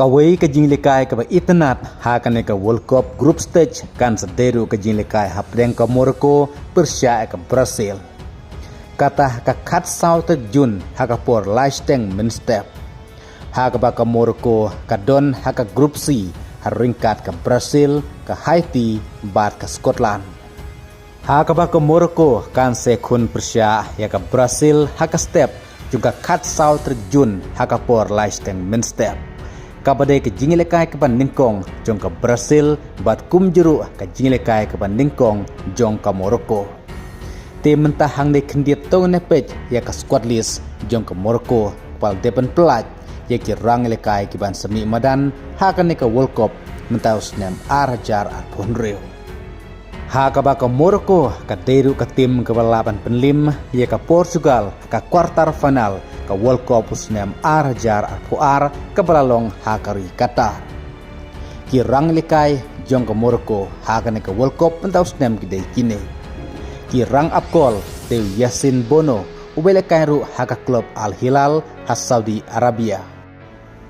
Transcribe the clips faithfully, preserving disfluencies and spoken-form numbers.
Kawei ka jingïalehkai kaba itynnad ha kane ka World Cup group stage kan sa dei ruh ka jingïalehkai hapdeng ka Morocco pyrshah ïa ka Brazil. Kata ha ka khatsaw tarik Jun ha ka por lai shiteng mynstep. Ha kaba ka Morocco ka don ha ka group C ha ryngkat ka Brazil, ka Haiti bad ka Scotland. Ha kaba ka Morocco kan sa ïakhun pyrshah ïa ka Brazil ha ka step jong ka khatsaw tarik Jun ha ka por lai shiteng mynstep. Kaba dei ka jingïalehkai kaba nyngkong jong ka Brazil bad kumjuh ruh ka jingïalehkai kaba nyngkong jong ka Morocco. Te mynta hangne khyndiat to ngin ïa peit ïa ka squad list jong ka Morocco kaba la dep ban pyllait ïa ki rangïalehkai kiban sa mih madan ha kane ka World Cup mynta u snem ar hajar arphew hynriew. Ha kaba ka Morocco ka dei ruh ka tim kaba la lah ban pynlim ïa ka Portugal ha ka quarter final ka World Cup u snem ar hajar arphew ar kaba la long ha ka ri Qatar. Ki rangïalehkai jong ka Morocco ha kane ka World Cup mynta u snem ki dei kine: ki rang ap gol dei u Yassine Bounou uba ïalehkai ruh ha ka klub Al Hilal ha Saudi Arabia,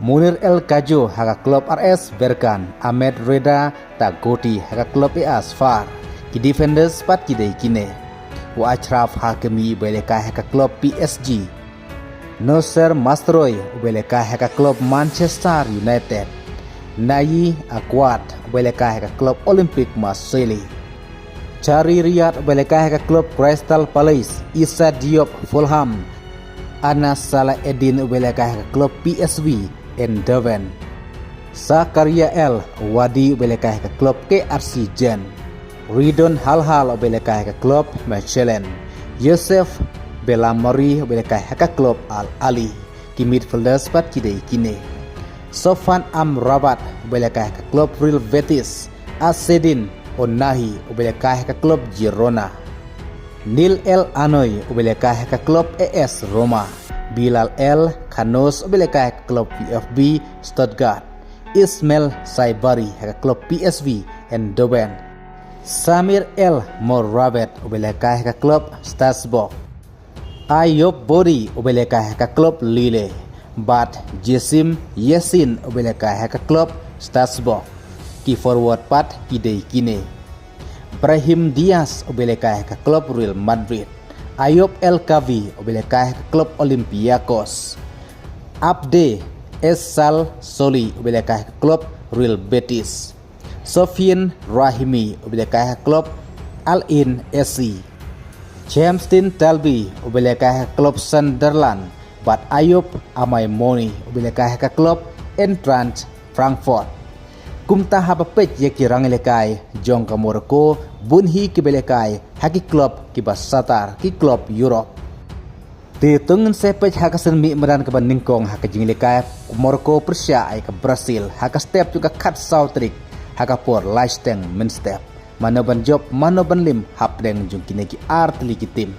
Mounir El Khajo ha ka klub R S Berkane, Ahmed Reda Taghotti ha ka klub A S Far. Ki defenders pat ki dei kine: u Achraf Hakimi uba ïalehkai ha ka klub P S G, Noussair Mazraoui uba ïalehkai ha ka klub Manchester United, Naïm Aouar uba ïalehkai ha ka klub Olympique Marseille, Tahri Riyad uba ïalehkai ha ka klub Crystal Palace, Issa Diop Fulham, Anas Salah Eddine uba ïalehkai ha ka klub P S V Eindhoven, Zakaria El Ouaddine uba ïalehkai ha ka klub K R C Genk, Ridhouane Halhal uba ïalehkai ha ka klub Mechelen, Youssef Belhamri uba ïalehkai ha ka klub Al Ahly. Ki midfielders pat ki dei kine: Sofyan Amrabat uba ïalehkai ha ka klub Real Betis, Azzedine Ounahi uba ïalehkai ha ka klub Girona, Neil El Ainoui uba ïalehkai ha ka klub A S Roma, Bilal El Khannoussi uba ïalehkai ha ka klub VfB Stuttgart, Ismaïla Saibari ha ka klub P S V Eindhoven, Samir El Mourabet uba ïalehkai ha ka klub Strasbourg, Ayoub Boadi uba ïalehkai ha ka klub Lille, bad Jessim Yassin uba ïalehkai ha ka klub Strasbourg. Ki forward pat ki dei kine: Brahim Diaz uba ïalehkai ha ka klub Real Madrid, Ayoub El Ghabi uba ïalehkai ha ka klub Olympiacos, Abde Essaly Souli uba ïalehkai ha ka klub Real Betis, Sofiane Rahimi uba ïalehkai ha ka klub Al Nassr, James Dean Dalby uba ïalehkai ha ka klub Sunderland, bad Ayoub Amine Moni uba ïalehkai ha ka klub Eintracht Frankfurt. Kumta haba peit ïa ki rangïalehkai jong ka Morocco, bun hi kiba ïalehkai ha ki klub kiba satar, ki klub Europe. Te to ngin sa peit ha ka sien mih madan kaba nyngkong ha ka jingïalehkai Morocco pyrshah ïa ka Brazil ha ka step jong ka khatsaw tarik ha ka por lai shiteng mynstep. Mano ban jop, mano ban lim hapdeng jong kine ki artylli ki tim?